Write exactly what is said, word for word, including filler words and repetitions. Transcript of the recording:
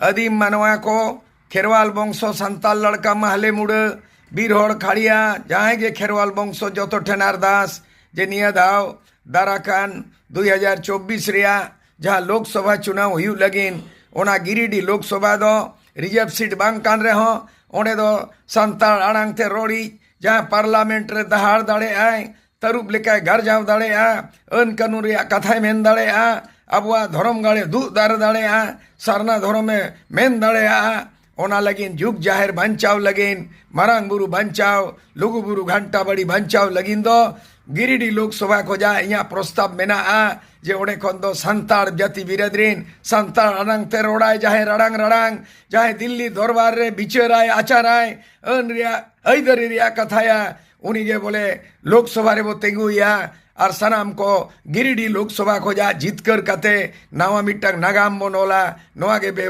ᱟᱹᱫᱤᱢ ᱢᱟᱱᱣᱟ ᱠᱚ, ᱠᱷᱮᱨᱣᱟᱞ ᱵᱚᱝᱥᱚ, ᱥᱟᱱᱛᱟᱲ ᱞᱟᱲᱠᱟ, ᱢᱟᱦᱞᱮ ᱢᱩᱲᱟᱹ, ᱵᱤᱨ ᱦᱚᱲ, ᱠᱷᱟᱲᱤᱭᱟ, ᱡᱟᱦᱟᱸᱭ ᱜᱮ ᱠᱷᱮᱨᱣᱟᱞ ᱵᱚᱝᱥᱚ, ᱡᱚᱛᱚ ᱴᱷᱮᱱ ᱟᱨᱫᱟᱥ ᱡᱮ ᱱᱤᱭᱟᱹ ᱫᱷᱟᱣ ᱫᱟᱨᱟᱠᱟᱱ ᱫᱩᱭ ᱦᱟᱡᱟᱨ ᱪᱚᱵᱵᱤᱥ ᱨᱮᱭᱟᱜ ᱡᱟᱦᱟᱸ ᱞᱳᱠᱥᱚᱵᱷᱟ ᱪᱩᱱᱟᱣ ᱦᱩᱭᱩᱜ ᱞᱟᱹᱜᱤᱫ, ᱚᱱᱟ ᱜᱤᱨᱤᱰᱤ ᱞᱳᱠᱥᱚᱵᱷᱟ ᱫᱚ ᱨᱤᱡᱟᱨᱵᱷ ᱥᱤᱴ ᱵᱟᱝ ᱠᱟᱱ ᱨᱮᱦᱚᱸ, ᱚᱸᱰᱮ ᱫᱚ ᱥᱟᱱᱛᱟᱲ ᱟᱲᱟᱝ ᱛᱮ ᱨᱚᱲᱤᱡ ᱡᱟᱦᱟᱸ ᱯᱟᱨᱞᱟᱢᱮᱱᱴ ᱨᱮ ᱫᱟᱦᱟᱲ ᱫᱟᱲᱮᱭᱟᱜᱼᱟᱭ, ᱛᱟᱹᱨᱩᱵ ᱞᱮᱠᱟᱭ ᱜᱟᱨᱡᱟᱣ ᱫᱟᱲᱮᱭᱟᱜᱼᱟ, ᱟᱹᱱ ᱠᱟᱹᱱᱩᱱ ᱨᱮᱭᱟᱜ ᱠᱟᱛᱷᱟᱭ ᱢᱮᱱ ᱫᱟᱲᱮᱭᱟᱜᱼᱟ, ᱟᱵᱚᱣᱟᱜ ᱫᱷᱚᱨᱚᱢ ᱜᱟᱲᱮ ᱫᱩᱜ ᱫᱟᱨᱮ ᱫᱟᱲᱮᱭᱟᱜᱼᱟ, ᱥᱟᱨᱱᱟ ᱫᱷᱚᱨᱚᱢᱮ ᱢᱮᱱ ᱫᱟᱲᱮᱭᱟᱜᱼᱟ᱾ ᱚᱱᱟ ᱞᱟᱹᱜᱤᱫ ᱡᱩᱜᱽ ᱡᱟᱦᱮᱨ ᱵᱟᱧᱪᱟᱣ ᱞᱟᱹᱜᱤᱫ, ᱢᱟᱨᱟᱝ ᱵᱩᱨᱩ ᱵᱟᱧᱪᱟᱣ, ᱞᱩᱜᱩ ᱵᱩᱨᱩ ᱜᱷᱟᱱᱴᱟ ᱵᱟᱲᱤ ᱵᱟᱧᱪᱟᱣ ᱞᱟᱹᱜᱤᱫ ᱫᱚ ᱜᱤᱨᱤᱰᱤ ᱞᱳᱠᱥᱚᱵᱷᱟ ᱠᱷᱚᱡᱟᱜ ᱤᱧᱟᱹᱜ ᱯᱨᱚᱥᱛᱟᱵ ᱢᱮᱱᱟᱜᱼᱟ ᱡᱮ ᱚᱸᱰᱮ ᱠᱷᱚᱱ ᱫᱚ ᱥᱟᱱᱛᱟᱲ ᱡᱟᱹᱛᱤ ᱵᱤᱨᱟᱹᱫ ᱨᱤᱱ ᱥᱟᱱᱛᱟᱲ ᱟᱲᱟᱝ ᱛᱮ ᱨᱚᱲᱟᱭ ᱡᱟᱦᱟᱸᱭ ᱨᱟᱲᱟᱝ ᱨᱟᱲᱟᱝ, ᱡᱟᱦᱟᱸᱭ ᱫᱤᱞᱞᱤ ᱫᱚᱨᱵᱟᱨ ᱨᱮ ᱵᱤᱪᱟᱹᱨᱟᱭ, ᱟᱪᱟᱨᱟᱭ, ᱟᱹᱱ ᱨᱮᱭᱟᱜ ᱟᱹᱭᱫᱟᱹᱨᱤ ᱨᱮᱭᱟᱜ ᱠᱟᱛᱷᱟᱭᱟ, ᱩᱱᱤᱜᱮ ᱵᱚᱞᱮ ᱞᱳᱠᱥᱚᱵᱷᱟ ᱨᱮᱵᱚ ᱛᱤᱸᱜᱩᱭᱟ᱾ ᱟᱨ ᱥᱟᱱᱟᱢ ᱠᱚ ᱜᱤᱨᱤᱰᱤ ᱞᱳᱠᱥᱚᱵᱷᱟ ᱠᱷᱚᱡᱟᱜ ᱡᱤᱛᱠᱟᱹᱨ ᱠᱟᱛᱮ ᱱᱟᱣᱟ ᱢᱤᱫᱴᱟᱝ ᱱᱟᱜᱟᱢ ᱵᱚᱱ ᱚᱞᱟ᱾ ᱱᱚᱣᱟ ᱜᱮ ᱵᱮ-